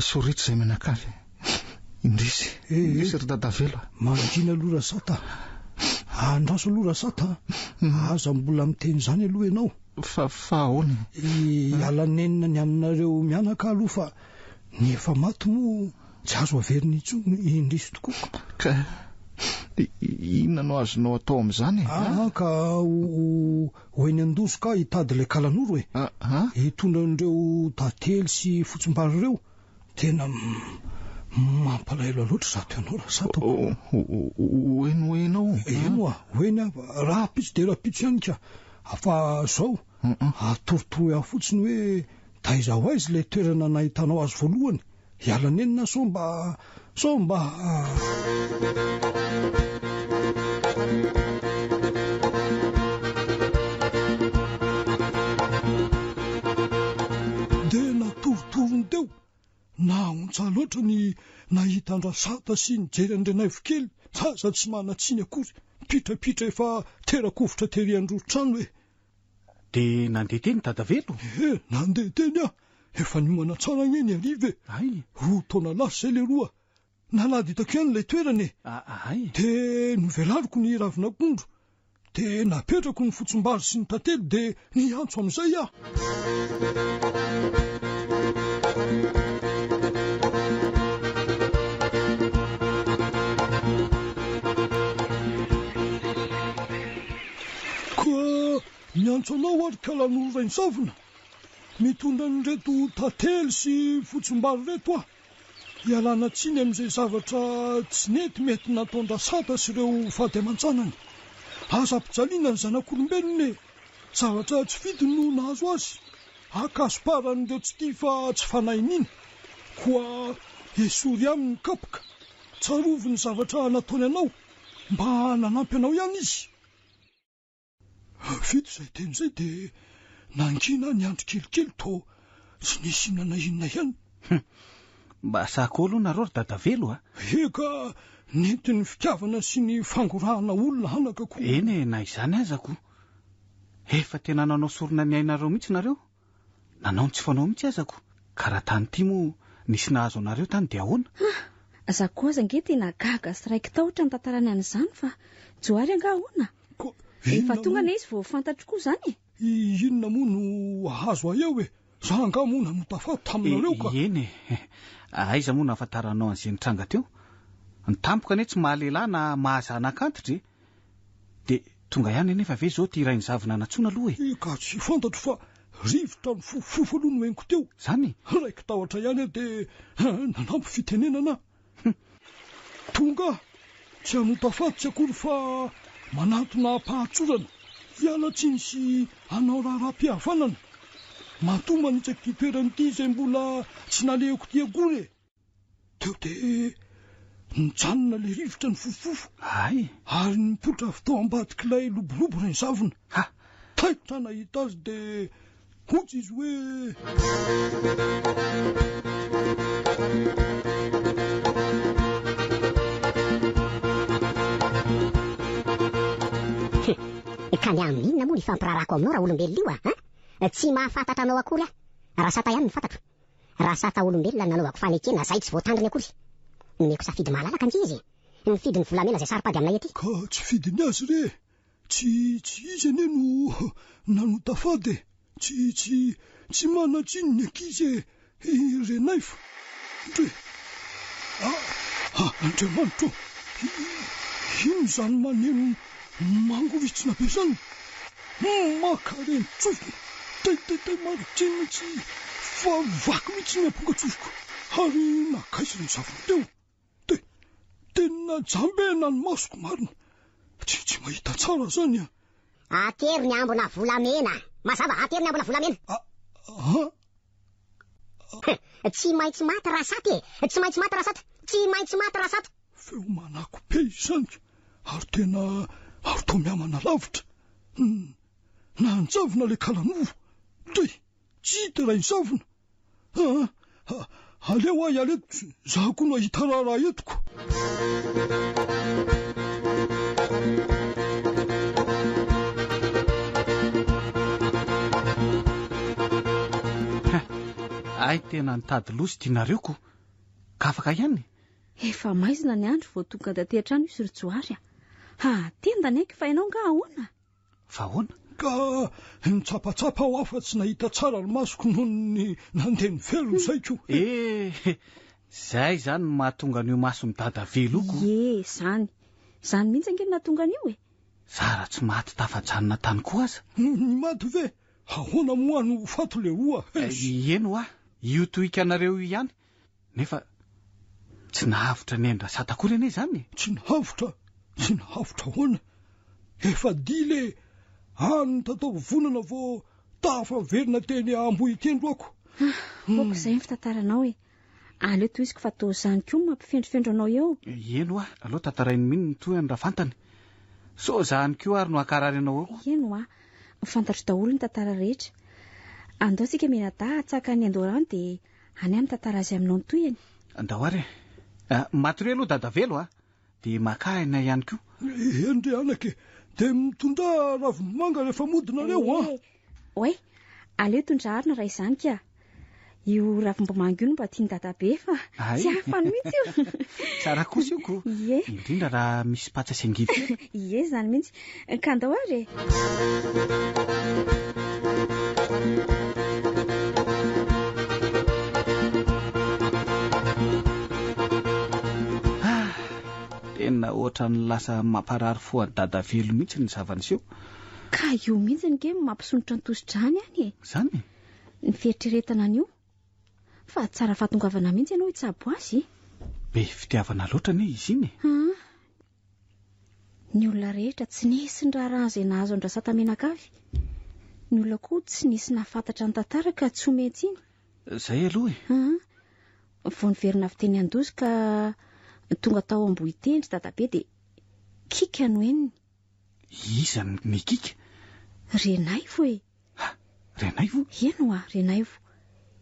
soritra izay mianakavy. Indrisy, indrisy ry Dadavelo a. Mangina aloha Rasata a. Andraso aloha Rasata a. Aza mbola miteny izany aloha ianao. Fa, fa ahoana e? Hiala nenina ny aminareo mianaka aloha fa ny efa maty moa tsy azo averina intsony, indrisy tokoa. Ka inona no azonao atao amin'izany e? Aa ka ho ho eny Andoso ka hitady ilay kalanoro e. Hitondra an'ireo tantely sy fotsimbary ireo. Tena mampalahelo ahy loatra izato ianao Rasato. Ho eny ho eny ao. Eny hoa, ho eny aho. Rahampitso dia rahampitso ihany ka. Fa izao, atorotoroy ahy fotsiny hoe taiza ho aiza ilay toerana nahitanao azy voalohany. Hiala nenina sao mba, sao mba. Dia natorotorony teo. Nahaontsa loatra ny nahita an-dRasata sy nijery an-dRenaivo kely, zaza tsy manan-tsiny akory, mipitrapitra efa tera-kovitra tery an-drotrano e! Dia nandeha teny Dadavelo? Ee, nandeha teny aho. Efa niomana tsara ange ny hariva e! Hay! Roa taona lasa izay leroa. Nalady hitako ihany ilay toerana e! Hay! Dia novelariko ny ravin'akondro. Dia napetrako ny fotsimbary sy ny tantely dia niantso amin'izay aho. Koa miantso anao aho ry Kalanoro Rainizavona, mitondra an'ireto tantely sy fotsimbary ireto aho. Ialana tsiny amin'izay zavatra tsy nety mety nataon-dRasata sy ireo vady aman-janany. Aza ampijaliana ny zanak'olombelona e! Zavatra tsy fidiny no nahazo azy. Ankasoparan'ireo tsy tia fa tsy fanahiniana. Koa esory aminy ny kapoka. Tsarovy ny zavatra nataony anao. Mba nanampy anao ihany izy. Vita izay teny izay dia nangina niandry kelikely toa tsy nisy inona na inona ihany. Hum! Mba sahy koa aloha nareo ry Dadavelo a! Eka, nentin'ny fitiavana sy ny fangorahana olona anaka ko. Eny e, na izany aza ko. Efa tena nanao sorona ny ainareo mihitsy nareo. Nanao ny tsy fanao mihitsy aza ko. Ka raha tany ity moa nisy nahazo anareo tany dia ahoana? Ah! Za koa aza ange tena gaga sy raiki-tahotra ny tantarany an'izany fa Johary angaha ahoana? Ko Efa inona tonga moa anie izy vao fantatro koa izany e! Inona moa no hahazo ahy eo e? Za angaha moa nanota faty taminareo ka. Eny e! Aiza moa no ahafantaranao an'izay nitranga teo? Ny tampoka anie tsy maha-lehilahy na maha-zanak'antitra e! Dia tonga ihany anefa ve izao ity rainizavona nantsoina aloha e? Ka tsy fantatro fa rivotra nifofofofo aloha no henoko teo. Izany? Raiki-tahotra ihany aho dia nanampy fitenenana aho. Tonga aho, tsy hanota faty tsy akory fa manantona am-pahatsorana, hiala tsiny sy hanao raharaham-pihavanana. Matoa manitsaka ity toerana ity izay mbola tsy nalehako ity akory e! Teo dia nijanona ilay rivotra nifofofofo. Hay! Ary nipoitra avy tao ambadik'ilay lobolobo ilay zavona. Ha! Taitra nahita azy dia hoy izy hoe. He! Ka ny amin'inona moa ny hifampiraharahako aminao raolombelona io a? An? Tsy mahafantatra anao akory aho. Rasata ihany no fantatro. Rasata olombelona no nanaovako fanekena zay tsy voatandriny akory. Nomeko safidy malalaka ange izy e! Nifidy ny volamena izay saro-pady aminay aty. Ka tsy fidiny azy re! Tsy tsy izy anie no nanota fady e! Tsy tsy tsy manan-tsiny ny ankizy e! I Renaivo! Ndry! A! Andriamanitra ô! Inona izany maneno mangoritsina be izany? Maka ren-tsofina! Tay tay tay marina tsy fa vaky mihitsy ny amponga-tsofiko ary nankaiza ilay zavona teo? Te, tena jambena ny masoko marina! Tsy tsy mahita tsara izany an! Atero ny ambina volamena! Mazava, atero ny ambina volamena! A, a, Tsy maintsy maty Rasata e! Tsy maintsy maty Rasata! Tsy maintsy maty Rasata! Feo manako be izany ary tena ary toa mihamana lavitra. Nanjavona ilay kalanoro. Dry! Tsy hita ilay nizavona. Aa! Aleo aho hiala eto, za koa nahita raharaha eto ko. Hay tena nitady loza ity nareo ko. Ka afaka ihany? Efa maizina ny andro vao tonga taty an-trano izy ry Johary a. Ha, tendany aiky fa ianao angaha ahoana? Fa ahoana? Ka nitsapatsapa aho afa tsy nahita tsara ny masoko noho ny nandeha nivelona ny saiko. Eh, zay izany no mahatonga an'io mason'i Dada velo io ko. Ie, izany. Izany mihitsy ange no nahatonga an'io e. Zara tsy maty tafajanona tany koa aza. Ny maty ve? Ahoana moa no ho faty leroa? Eny hoa, io tohikanareo io ihany. Nefa tsy nahavotra ny ain-dRasata akory anie izany e! Tsy nahavotra? Tsy nahavotra ahoana? Efa dila e! Any mitataovovonana vao tafaverina teny Ambohitendro ako. Ah, ok izay ny fitantaranao e! Aleo tohiziko fa toa izany koa no mampifendrofendro anao eo. Eny hoa, aleo tantarain'i Mino ny tohiny raha fantany. Sao izany koa ary no hankarary anao eo. Eny hoa, fantatro daholo ny tantara rehetra. Andao tsika mianadahy hatsaka any Andorano dia Any aho mitantara azy aminao ny tohiny. Andao ary e. Matoria aloha Dadavelo a! Dia makà aina ihany koa. Eny re anaka e! Dia mitondrà ravim-bomanga rehefa mody nareo an! Eh! Oay! Aleo tondra arina raha izany ka! Io ravim-bomanga io no mba tian'i Dadabe fa tsy afany mihitsy io! Tsara kosa io ko! Ie! Indrindra raha misy patsa sy angivy kely. Ie, izany mihitsy. Ka andao ary e! Ah, tena ohatran'ny lasa mamparary fo an'i Dadavelo mihitsy ny zava-niseho. Ka io mihitsy ange no mampisondrotra ny tosi-drany any e! Izany e? Ny fieritreretana an'io. Fa tsara fahatongavana mihitsy ianao hitsabo azy e! Be fitiavana loatra anie izy iny e! Aa! Ny olona rehetra tsy nisy niraharaha izay nahazo an-dRasata mianakavy. Ny olona koa tsy nisy nahafantatra ny tantara ka tsy omen-tsiny. Izay aloha e! Aa! Vao niverina avy teny Andozy ka tonga tao Ambohitendry dadabe dia kiaka no henony. Iza no nikiaka? Renaivo e! Ha! Renaivo? Eny hoa, Renaivo.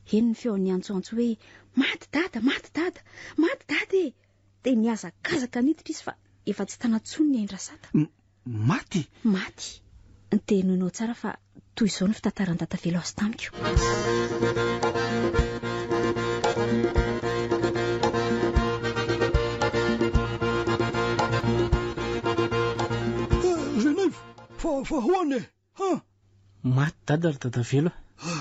Heno ny feony niantsoantso hoe, Maty dada! Maty dada! Maty dada e! Dia nihazakazaka niditra izy fa efa tsy tana intsony ny ain-dRasata. Maty? Maty. Dia henoinao tsara fa toy izao ny fitantaran'i Dadavelo azy tamiko. Renaivo, fa fa ahoana e? Ha! Maty dada ry dadavelo a!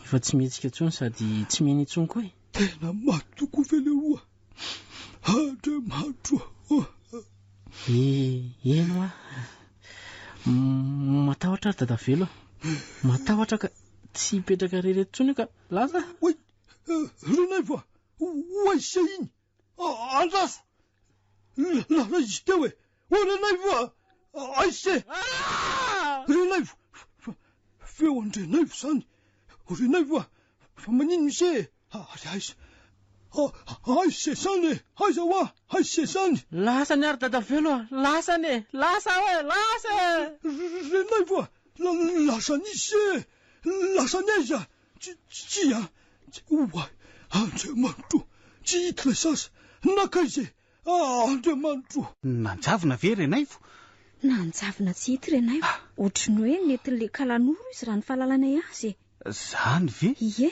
Efa tsy mihetsika intsony sady tsy miaina intsony koa e! Tena maty tokoa ve leroa? Andriamanitro ô! E, eny hoa. Matahotra aho ry dadavelo a! Matahotra aho ka tsy hipetraka irery eto intsony aho ka lasa. Oay! Renaivo a! Ho aiza se iny? Andraso! Lasa izy teo e! O Renaivo a! Aiza se? Renaivo! Feo an-dRenaivo izany! O Renaivo a! Fa maninona ise e? Ary aiza? Aiza se izany e? Aiza hoa? Aiza se izany? Lasany ary Dadavelo a! Lasany e! Lasa aho e! Lasa e! Renaivo a! Lasan'iza se e? Lasany aiza? Tsia, oay, Andriamanitro, tsy hita ilay zaza, nankaiza e? Andriamanitro! Nanjavona ve Renaivo? Nanjavona tsy hita Renaivo. Ohatry ny hoe nentin'ilay kalanoro izy raha ny fahalalanay azy e. Zany ve? Ie,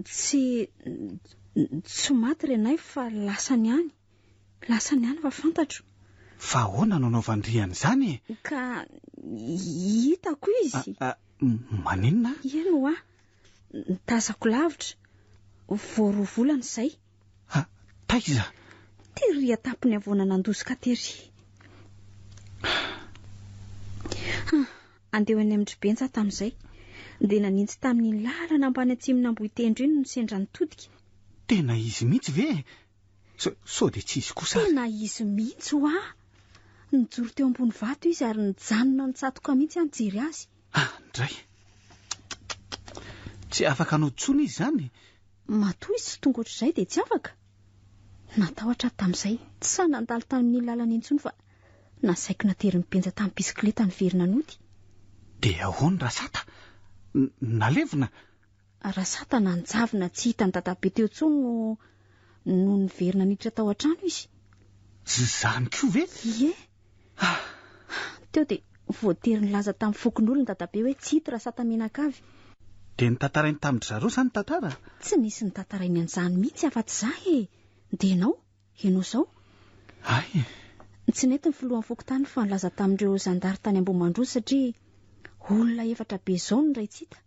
tsy, tsy maty Renaivo fa lasany any. Lasany any fa fantatro. Fa ahoana no anaovan-dry an'izany e? Ka hitako izy. Maninona? Eny hoa, tazako lavitra, vao roa volana izay. Ha, taiza? Tery an-tampon'ny havoana nandosika tery. Ha, andeha ho any amin-dry Benja aho tamin'izay. Dia nanintsy tamin'iny lalana ambany atsimon'Ambohitendro iny no sendra nitodika. Tena izy mihitsy ve e? Sao dia tsy izy kosa ary? Tena izy mihitsy hoa! Nijoro teo ambony vato izy ary nijanona nitsatoka mihitsy aho nijery azy. Andray! Tsy afaka hanao intsony izy izany? Matoa izy tsy tonga ohatr'izay dia tsy afaka. Natahotra aho tamin'izay, tsy sahy nandalo tamin'iny lalana intsony fa nasaiko naterin'i Benja tamin'ny bisikileta niverina nody. Dia ahoana Rasata? Nalevina? Rasata nanjavona tsy hitan'i dadabe teo intsony no no niverina niditra tao an-trano izy. Izany koa ve? Ie. Teo dia voatery nilaza tamin'ny fokonolona dadabe hoe tsy hita Rasata mianakavy. Dia notantarainy tamin-dry zareo izany ny tantara? Tsy nisy notantarainy an'izany mihitsy afa-tsy izaho e! Dia ianao? Ianao izao? Hay! Tsy nety ny filohan'ny fokontany fa nilaza tamin'ireo zandary tany Ambohimandroso satria olona efatra be izao no iray tsy hita.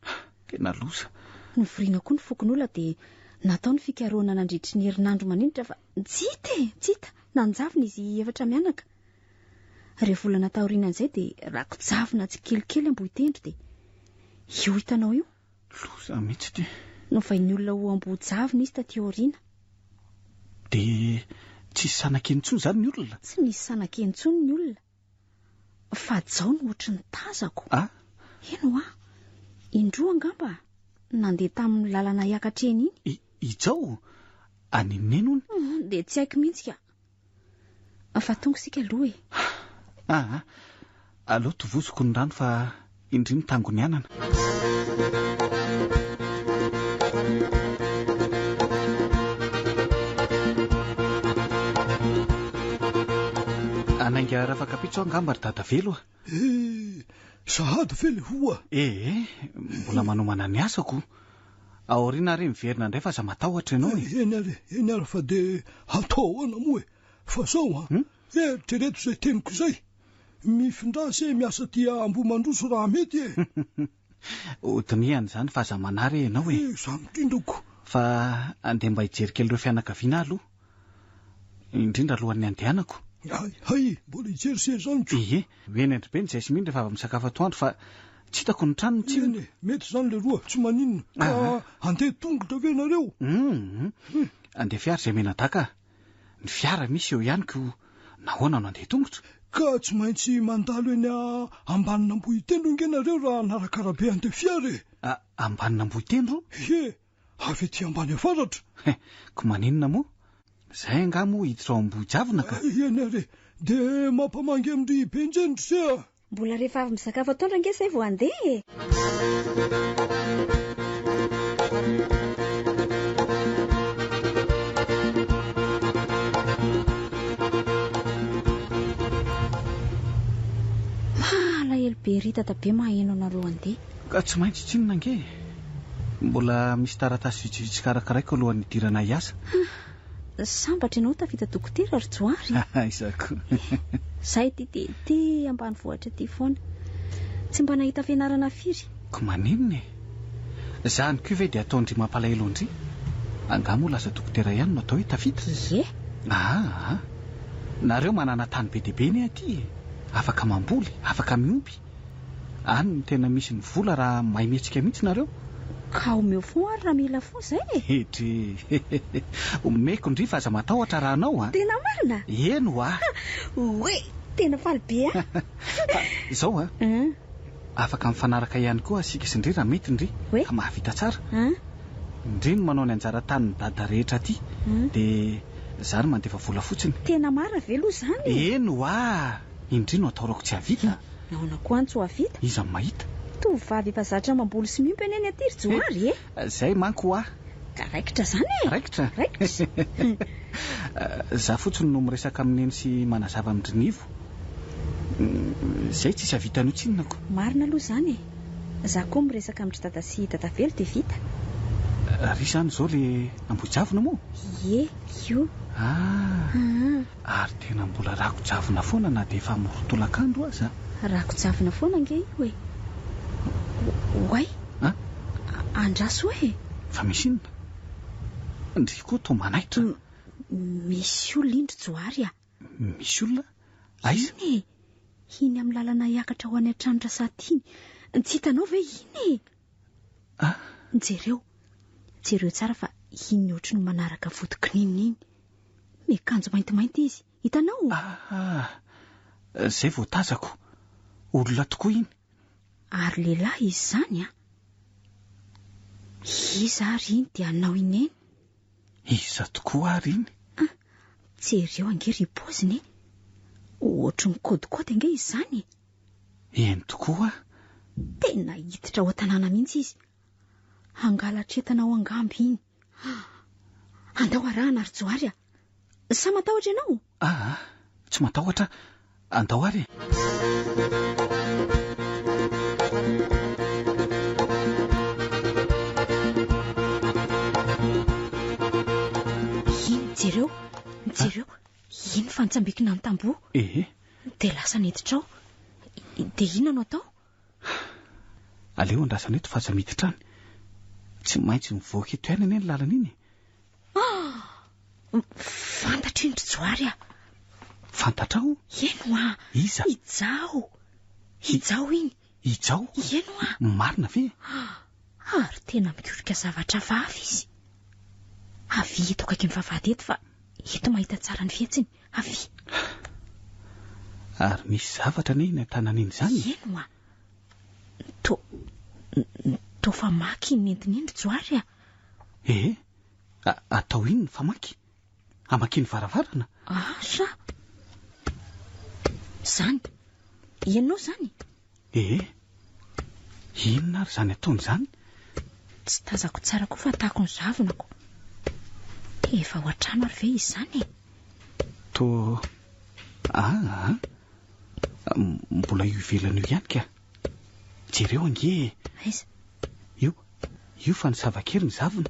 Tena loza. Novoriana koa ny fokonolona dia natao ny fikarohana nandritry ny herinandro maninitra fa tsy hita e! Tsy hita! Nanjavona izy efatra mianaka. Iray volana taorianan'izay dia rako-javona tsikelikely Ambohitendry dia io hitanao io. Loza mihitsy ity. Novain'ny olona ho Ambohijavona izy taty aoriana. Dia tsisy sanak'eny intsony izany ny olona? Tsy nisy sanak'eny intsony ny olona. Fa Jao no ohatry ny tazako. Ah? Eny hoa. Indroa angamba nandeha tamin'ny lalana hiakatra eny iny. I Jao? Any Neny hono? Dia tsy haiko mihitsy ka. Fa tonga isika aloha e. Aa, aleo tovoziko ny rano fa indry ny tangony anana. Hanainga rafakapitso aho angamba ry Dadavelo a. Eh, sahady ve le hoa? Eh, mbola manomana ny asako. Aoriana ary miverina indray fa aza matahotra ianao e. Eny ary e, eny ary fa dia atao ahoana moa e? Fa zao an, eritrereto izay teniko izay. Mifindrà se miasa aty Ambohimandroso raha mety e. Ho dinihana izany fa aza manary e ianao e. Eh, izany indrindra ko. Fa andeha mba hijery kely ireo fianakaviana aho aloha. Indrindra alohan'ny handehanako. Hay, hay, mbola hijery se izany ko. Ie, ho eny Andribe ny Jasmine rehefa avy misakafo atoandro fa tsy hitako ny tranony tsinona. Eny e, mety izany leroa, tsy maninona. Ka handeha tongotra ve nareo? Hum, andeha fiara izay mianadahy ka. Ny fiara misy eo ihany ko nahoana no handeha tongotra? Ka tsy maintsy mandalo eny Ambanin'Ambohitendro ange nareo raha hanaraka arabe handeha fiara e! Ambanin'Ambohitendro? Ie, avy aty ambany avaratra. He, ko maninona moa? Zay angaha moa hiditra ao Ambohijavona ka? Eny ary e, dia mampamangy amin-dry Benjeny ry se a! Mbola rehefa avy misakafo atoandro ange izay vao handeha e! Malahelo be ery dadabe maheno anareo handeha. Ka tsy maintsy tsinona ange e! Mbola misy taratasy vitsivitsy karakaraiko alohan'ny hidirana hiasa. Sambatra ianao tafita dokotera ry Johary. Aiza koa. Izaho ity dia ety ambanivohitra ety foana. Tsy mba nahita fianarana firy. Ko maninona e? Izany koa ve dia ataon-dry mampalahelo an-dry? Angaha moa lasa dokotera ihany no atao hoe tafita? Ie. Aa! Nareo manana tany be dia be anie aty e! Afaka mamboly, afaka miompy. Any no tena misy ny vola raha mahay mihetsika mihitsy nareo. Ka omeo fo ary raha mila fo zay e! Edrey! Omeko ndry fa aza matahotra raha anao a! Tena marina? Eny hoa! Oe! Tena faly be aho! Fa izao a! Afaka mifanaraka ihany koa isika sy ndry raha mety ndry ka mahavita tsara. Ndry no manao ny anjara tanin'i dada rehetra aty dia za no mandefa vola fotsiny. Tena marina ve aloha izany e? Eny hoa! Indry no ataorako tsy hahavita. Nahoana koa any tsy ho hahavita? Iza no mahita? Tovovavy efa zatra mamboly sy miompy anie ny aty ry Johary e! Zay manko hoa! Ka raikitra zany e! Raikitra? Raikitra! Za fotsiny no miresaka amin'i Neny sy manazava amin-dry Nivo. Zay tsisy hahavita an'io tsinona ko. Marina aloha izany e! Za koa miresaka amin-dry Dada sy Dadavelo dia vita. Ry izany izao le Ambohijavona moa? Ie, io. Ah! Ary tena mbola rako-javona foana na dia efa amoron-tolakandro aza. Rako-javona foana ange io e! Oay! An? Andraso e! Fa misy inona? Ndry koa toa manaitra. Misy olona iny ry Johary a! Misy olona? Aiza? Iny e! Iny amin'ny lalana hiakatra ho any an-trano Rasaty iny. Tsy hitanao ve iny e? Ah! Jereo. Jereo tsara fa iny ohatry ny manaraka vodikininina iny. Miakanjo maintimainty izy. Hitanao? Ah! Izay vao tazako. Olona tokoa iny. Ary lehilahy izy izany an! Iza ary iny dia anao ineny? Iza tokoa ary iny? Ah! Jereo ange ry paoziny e! Ohatry ny kaodikaody ange izy izany e! Eny tokoa. Tena hiditra ao an-tanàna mihitsy izy. Hangalatra entana ao angamba iny. Andao arahana ry Johary a! Sa matahotra ianao? Aa, tsy matahotra aho. Andao ary e! Niankina ny tamboho. Ehe. Dia lasa niditra ao. Dia inona no atao? Aleo andrasana eto fa aza miditra any. Tsy maintsy mivoaka eto ihany anie ny lalana iny e. Ah! Fantatro iny ry Johary a! Fantatrao? Eny hoa! Iza? I Jao! I Jao iny! I Jao? Eny hoa! Marina ve? Ary tena mikorika zavatra hafahafa izy. Avia eto akaikin'ny vavahady eto fa eto mahita tsara ny fihetsiny. Avia. Ary misy zavatra anie iny an-tanana iny izany e. Eny hoa! To, toa famaky iny nentiny iny ry Johary a! Ee, atao inona ny famaky? Hamakiany varavarana? Asa! Izany! Ianao izany? Ee, inona ary izany ataony izany? Tsy tazako tsara koa fa takon'ny zavonako. Efa ao an-trano ary ve izy izany e? Toa, aa, mbola io ivelany io ihany ka. Jereo ange e! Aiza? Io, io fa nisava kely ny zavona.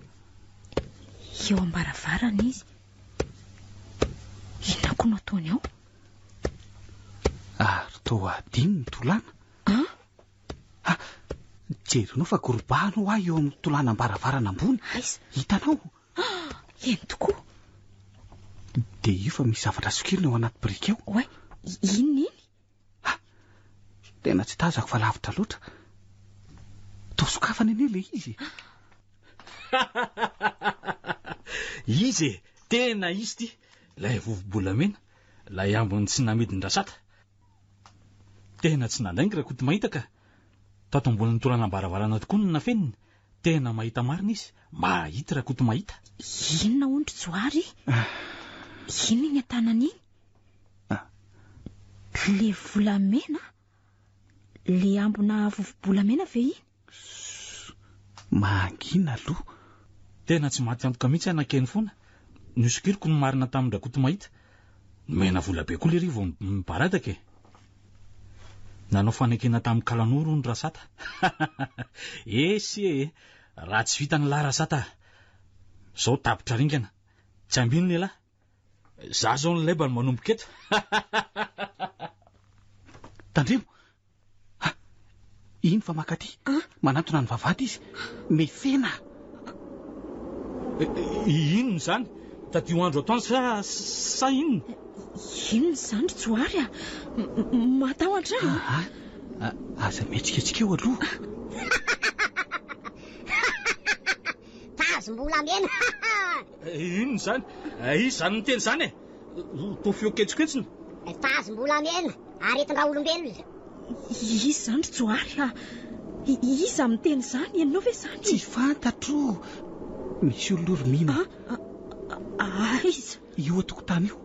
Eo am-baravarana izy. Inona koa no ataony ao? Ary toa adino ny tolàna. An? Ah, jerenao fa gorobahana ho ahy eo amin'ny tolàna am-baravarana ambony. Aiza? Hitanao? Ah, eny tokoa. Dia io fa misy zavatra sokirina ao anaty biriky ao. Oay, inona iny? Ah, tena tsy tazako fa lavitra loatra. Toa sokafana anie ilay izy e. Izy e, tena izy ity, ilay vovo-bolamena, ilay ambiny tsy namidin-dRasata. Tena tsy nandainga Rakotomahita ka. Tato ambonin'ny toranam-baravarana tokoa no nafeniny. Tena mahita marina izy. Mahita Rakotomahita. Inona hono ry Johary? Inona iny an-tanany iny? Le volamena? Le ambina vovo-bolamena ve iny? Mangina aloha. Tena tsy maty antoka mihitsy aho nankeny foana. Nosokiriko ny marina tamin-dRakotomahita. Nomena vola be koa lery vao nibaradaka e. Nanao fanekena tamin'i Kalanoro hono Rasata. Esy e! Raha tsy vitan'i lahy Rasata, zao tapitra ringana. Tsy ambinina elah. Za zao ny lebany manomboka eto. Tandremo! Ha! Iny fa makaty. Manantona ny vavahady izy. Mefena! Inona izany? Tadio andro atoandro sa sa inona? Inona izany ry Johary a? Matahotra aho. Aa, aza mihetsiketsika eo aloha. Tazom-bolamena! Inona izany? Iza izany miteny izany e? Toa feo kentsokentsona. Tazom-bolamena, aretin-draolombelona. Iza izany ry Johary a? Iza miteny izany? Ianao ve izany? Tsy fantatro. Misy olona ry Mino. Aiza? Io an-tokotany io.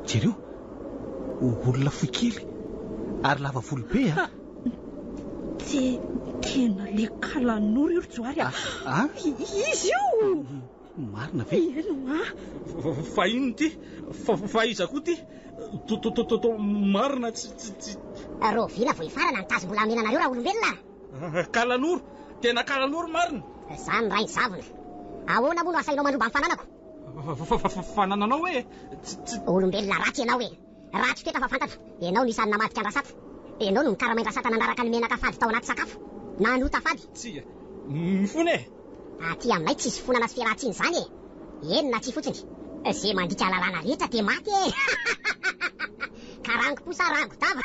Jereo. Olona fohy kely ary lava volo be a. Tena le kalanoro io ry Johary a. Izy io! Marina ve? Eny hoa. Fa inona ity? Fa iza koa ity? To marina tsy tsy tsy. Rahoviana vao hifarana ny tazom-bolamenanareo raolombelona a? Kalanoro! Tena kalanoro marina! Zany ray zavona. Ahoana moa no asainao mandroba ny fananako? Fanananao hoe? Tsy tsy. Olombelona ratsy ianao e! Ratsy toetra fa fantatro, ianao no isan'ny namadika an-dRasata. Ianao no nikaramain-dRasata nandraraka ny menaka fady tao anaty sakafo. Nanota fady. Tsia. Mifona e! Aty aminay tsisy fonana sy fialantsiny izany e! Eny na tsia fotsiny, ze mandika lalàna rehetra dia maty e! Ka rango-po sa rango-tava?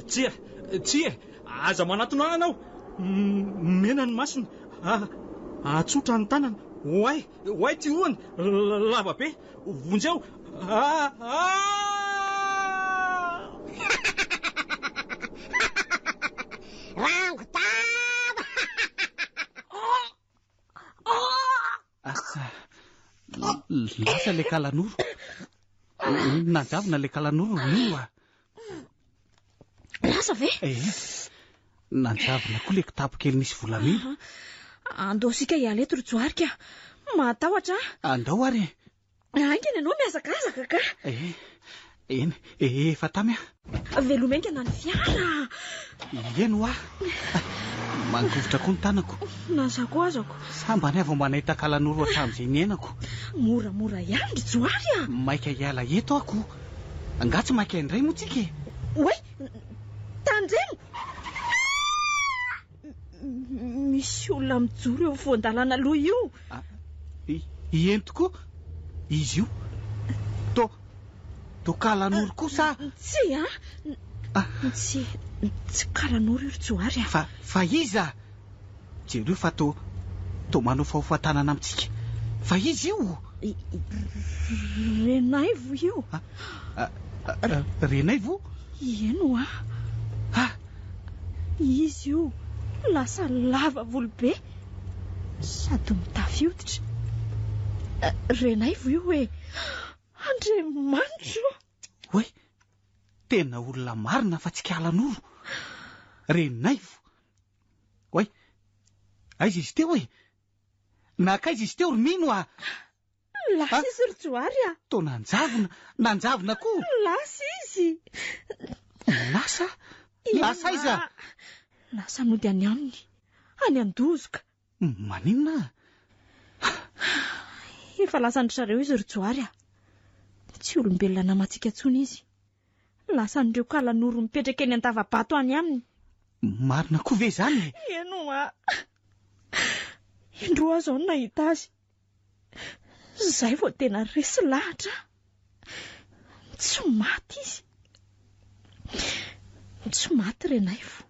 Tsia, tsia e! Aza manatona ahy anao! Mena ny masony, atsotra ny tanana, oay, oay ty hohony, lava be, vonjeo, ah, ah! Rango-tava! Asa, lasa ilay kalanoro. Nanjavona ilay kalanoro io ah. Lasa ve? Eh, nanjavona koa ilay kitapo kely nisy volamena. Andao isika hiala eto ry Johary ka. Mahatahotra aho. Andao ary e. Haingana ianao mihazakazaka ka. Eh, eny, efa tamy aho. Veloma haingana ny fiara. Eny hoa. Mangovitra koa ny tanako. Na za koa azako. Sambany aho vao mba nahita kalanoro hatramin'izay niainako. Moramora ihany ry Johary a! Maika hiala eto aho ko. Angaha tsy maika indray moa tsika e? Oay! Tandremo! Misy olona mijoro eo afovoan-dalana aloha io. Eny tokoa, izy io. To, to kalanoro kosa. Tsia an! Tsy, tsy kalanoro io ry Johary a! Fa, fa iza? Jereo fa to, to manofahofa tanana amintsika. Fa iza io? Renaivo io. Renaivo? Eny hoa. Ah! Izy io lasa lava volo be sady mitafy hoditra. Renaivo io e! Andriamanitro! Oay! Tena olona marina fa tsy kalanoro. Renaivo! Oay! Aiza izy teo e? Nankaiza izy teo ry Mino a? Lasa izy ry Johary a! Toa nanjavona, nanjavona koa! Lasa izy! Lasa? Lasa aiza? Lasa nody any aminy, any Andozoka. Maninona? Efa lasan-dry zareo izy ry Johary a! Tsy olombelona namantsika intsony izy. Lasan'ireo kalanoro mipetraka eny an-dava-bato any aminy. Marina koa ve izany e? Eny hoa. Indroa aho izao no nahita azy. Izay vao tena resy lahatra aho. Tsy maty izy. Tsy maty Renaivo.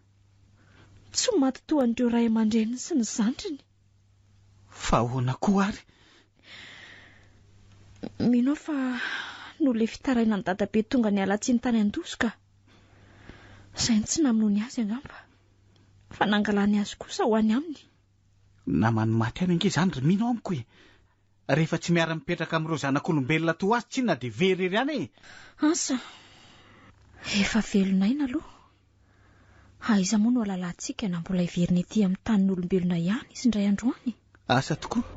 Tsy maty toa an'ireo ray aman-dreniny sy ny zandriny. Fa ahoana koa ary? Mino aho fa noho ilay fitarainan'i dadabe tonga niala tsiny tany Andoso ka. Izay no tsy namonoany azy angamba. Fa nangalany azy kosa ho any aminy. Naman'ny maty any ange izany ry Mino amiko e! Rehefa tsy miara-mipetraka amin'ireo zanak'olombelona toa azy tsinona dia very irery any e! Asa! Efa velon'aina aloha. Aiza moa no hahalalantsika na mbola hiverina ety amin'ny tanin'olombelona ihany izy indray andro any? Asa tokoa.